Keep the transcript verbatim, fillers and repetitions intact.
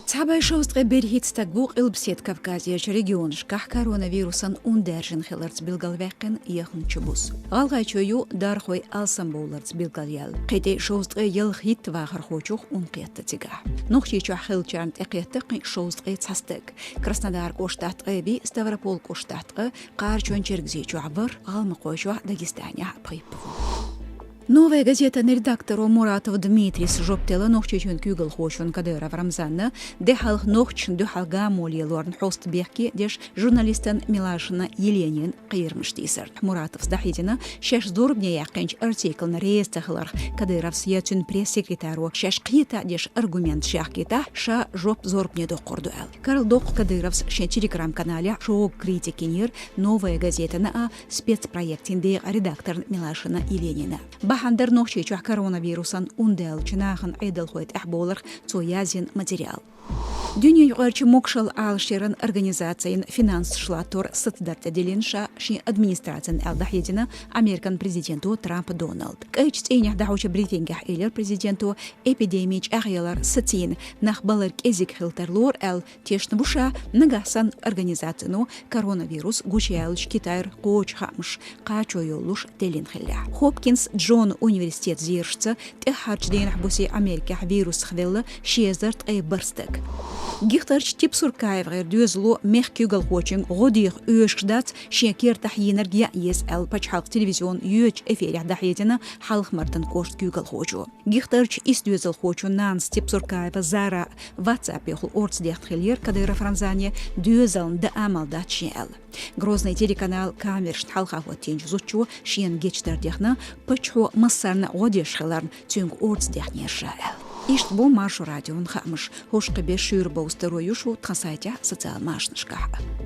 Цхьабай шовзткъе берхӀита стаг ву Къилбаседа Кавказерчу регионашкахь коронавирусан ун даьржина хиларца билгалваьккхина яханчу бус. ГӀалгӀайчоь ю дархойн алсам бовларца билгалъяьлла. Кхин тӀе шовзткъе ялх хӀитта вахархочух ун кхетта цигахь. Нохчийчохь хиллачарна тӀекхетта кхин шовзткъе цхьа стаг. Краснодар кӀоштахь ткъе виъ, Ставрополь кӀоштахь ткъа, Кхарачойн-Чергазийчохь ворхӀ, ГӀалмакхойчохь, Дагестанехь пхийтта ву. «Новая газетан» редакторо Муратов Дмитрийс жоп делла Нохчийчоьнан куьйгалхочунна Кадыров Рамзанна, де хьалха нохчашна дуьхьал гамо лелорна хьоста бехке деш, журналистан Милашина Еленин кхерамаш тийсарна. Муратовс дӀахьедина, шаьш зорбане яьккхинчу артиклна реза ца хиларх Кадыровс я цуьнан пресс-секретаро шаьш кхета а деш аргументаш яхкийтахь, ша жоп зорбане доккхур ду аьлла. Карладоккху, Кадыровс шен Telegram-каналехь шога критика йинера «Новая газетана» а, спецпроектан декъан редакторна Милашина Еленина. Бахьана дара Нохчийчохь коронавирусан ун даьллачу нахана Ӏедалхойн тӀаьхьабовларх цо язйина материал. Дуьненаюкъарчу могашалла Ӏалашъяран организацина финансаш латтор сацдар тӀедиллина ша шен администрацина аьлла дӀахьедина Американ президенто Трамп Доналда. КӀайчу цӀийнехь дӀахьочу брифингехь элира президенто, эпидеми чӀагӀъялар сацийна, нах балар кӀезиг хила тарлора аьлла, тешна ву ша, нагахь санна организацино коронавирус гучуяьллачу Китайра кхочу хаамаш кхачо йолуш деллина хиллехь. Хопкинс Джона университетан зерашца, тӀаьххьарчу дийнахь-бусий Америкехь вирусах велла ши эзар ткъе бархӀ стаг. Гихтарчу Тепсуркаевгара доьзало мехкан куьйгалхочуьнга гӀо деха оьшуш дац, шен кертахь йийнарг яа еза аьлла, пачхьалкхан телевизионо йоьдучу эфирехь дӀахьедина Хьалха-Мартан кӀоштан куьйгалхочо. Гихтарчу исс доьзалхочун нанас Тепсуркаева Зара WhatsApp-ехула орца дехна хиллера Кадыров Рамзане, доьзална даа мала дац шен аьлла. Грозный телеканал камерашна хьалха хӀоттийначу зудчо шена гечдар дехна, паччахьо массарна гӀо деш хиларна, цуьнга орца дехнера ша аьлла. Иштта бу Маршо радион хаамаш. ХӀорш кхин беш шуьйра бовза таро ю шу тхан сайтехь, социал машанашкахь а.